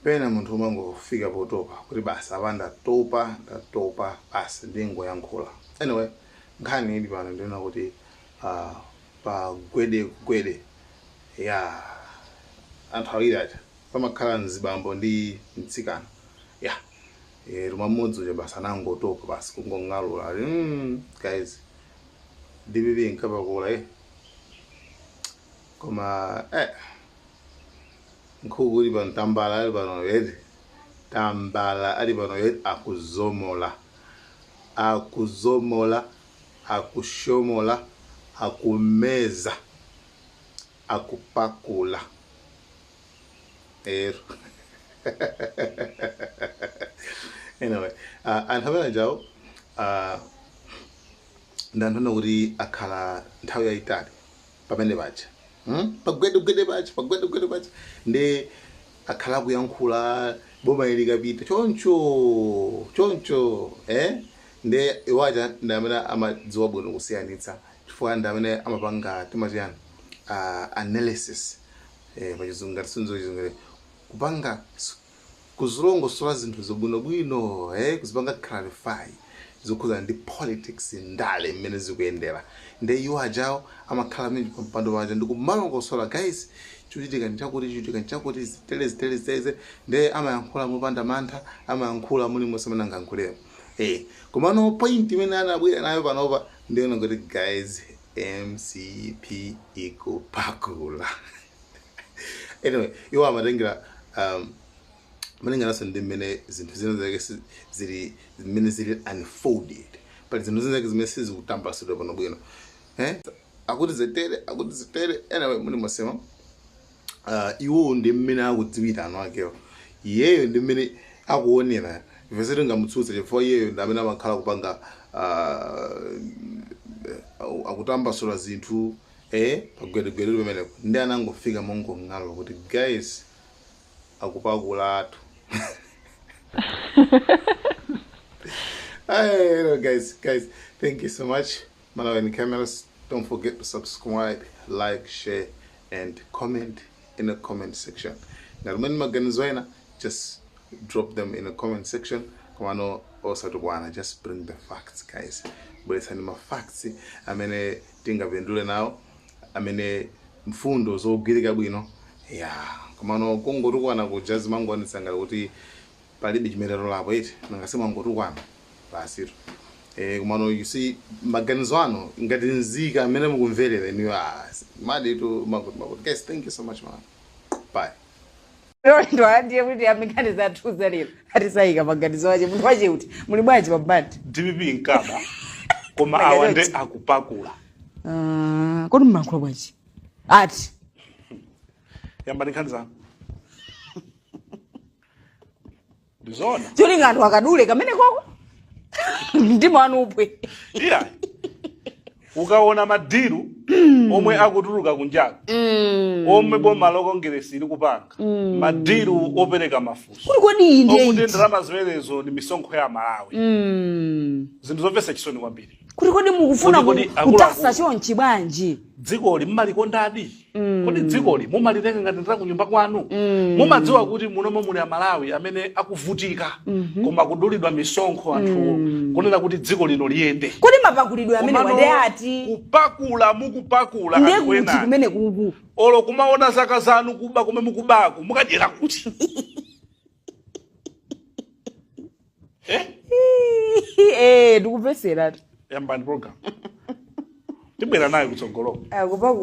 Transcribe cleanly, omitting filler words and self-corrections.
Pena munthu umangofika potopa kuti basi apa ndatopa, ndatopa basi ndingoyankhula. Anyway, nkhani ili pano ndiona kuti pa gwede gwede ya anthu awiri aja pamakhala mzibambo ndi mtsikana ya koma mmodzi uja basi anangotopa basi kungong'alula ali guys, DPP inkapakula koma nkhuku ili pano, tambala ali pano eti, tambala ali pano eti, akuzomola, akuzomola, akushomola, akumeza, akupakula ero. Anyway, anthu amene ajawo ndi anthu ena kuti akhala nthawi yayitali pamene paja, Pagwedegwede paja, pagwedegwede paja, ndi akhala akuyankhula boma ili likapita choncho choncho, eh? Ndi iwo aja ndi amene amadziwa bwino kusiyanitsa, chifukwa ndi amene amapanga timati yani, analysis pachizungu, ngati sinzo chizungu, kupanga kuzilongosola zinthu zabwinobwino, kuzipanga clarify zokhudzana ndi politics, ndale mmene zikuyendera. Nde iwo ajawo amakhala amene pampando paja ndikumalongosola, guys, chochitika nchakuti, chochitika nchakuti, zitere zitere zitere. Nde amayankhula mopanda mantha, amayankhula mulimonse amene angayankhulemo. Komano point imene anabwera nayo panopa ndiona kuti guys, MCP ikupakula. Anyway, iwo amatengera malingananso ndi mmene zinthu zina zake zili, mmene zili unfolded. Pali zinthu zina zake zimene sizikutambasidwa pano bwino, eh? Akuti zitere, akuti zitere. Anyway, muli mosema iwo ndi mmene akudziwira anu akewo, iyeyo ndi mmene akuonera. Ife sitingamutsutse chifukwa iyeyo ndi amene amakhala kupanga akutambasula zinthu pagwedegwede pamenepo. Ndi anangofika mongong'alula kuti guys, akupakulatu. Hey, guys, guys, thank you so much. Malawian Cameras, don't forget to subscribe, like, share and comment in the comment section. Ngati muli maganizo ena, just drop them in the comment section. Komano osatukwana, just bring the facts, guys. Bweretsani ma facts amene tingapindule nawo, amene mfundo zogwirika bwino ya. Komano kungotukwana kuja zimangoonetsa ngati kuti palibe chimene tatolapo eti, nanga simangotukwana basitu. Komano you see, maganizo anu ngati nzika amene mukumverera inuyo, maditu makuti makuti. Guys, thank you so much, man. Bye. Ndo ndiye kuti amikani zathuza lero atisayika maganizo ache munthu wache kuti muli bwanji pabandi. DPP nkaba, koma awa nde akupakula. Kodi mmankhula bwanji ati? Yambani nkhani zanu, ndizoona. Cholinga anthu akadule kamene koko mtima wanu upwe. Iya, ukaona madiru omwe akutuluka kunjaku, omwe boma la Kongeresi likupanga, madiru opereka mafunso kuti kodi iyi ndiye okuti iti? Ndalama zimenezo ndi misonkho ya Malawi. Zinthu zomvetsa chisoni kwambiri. Kuti kodi mukufuna Kodi akuluakulu. Kutasa chonchi bwanji? Dzikoli mmalikondadi? Kodi dzikoli mumalitenga ngati ndila kunyumba kwanu? Mumadziwa kuti munomo muli Amalawi amene akuvutika, koma kudulidwa misonkho anthuwo, kunena kuti dziko lino liyende? Kodi mapakulidwe amene Komano wande ati kupakula mukupakula ndiye anthu kuti ena kumene kuku olo kumaona zaka zanu, kuba kumene mukubaku, mukadyera kuti, eh? Eh, ndikupesera. Yambani program, tibwera nayo kutsogoloko. Akupakula.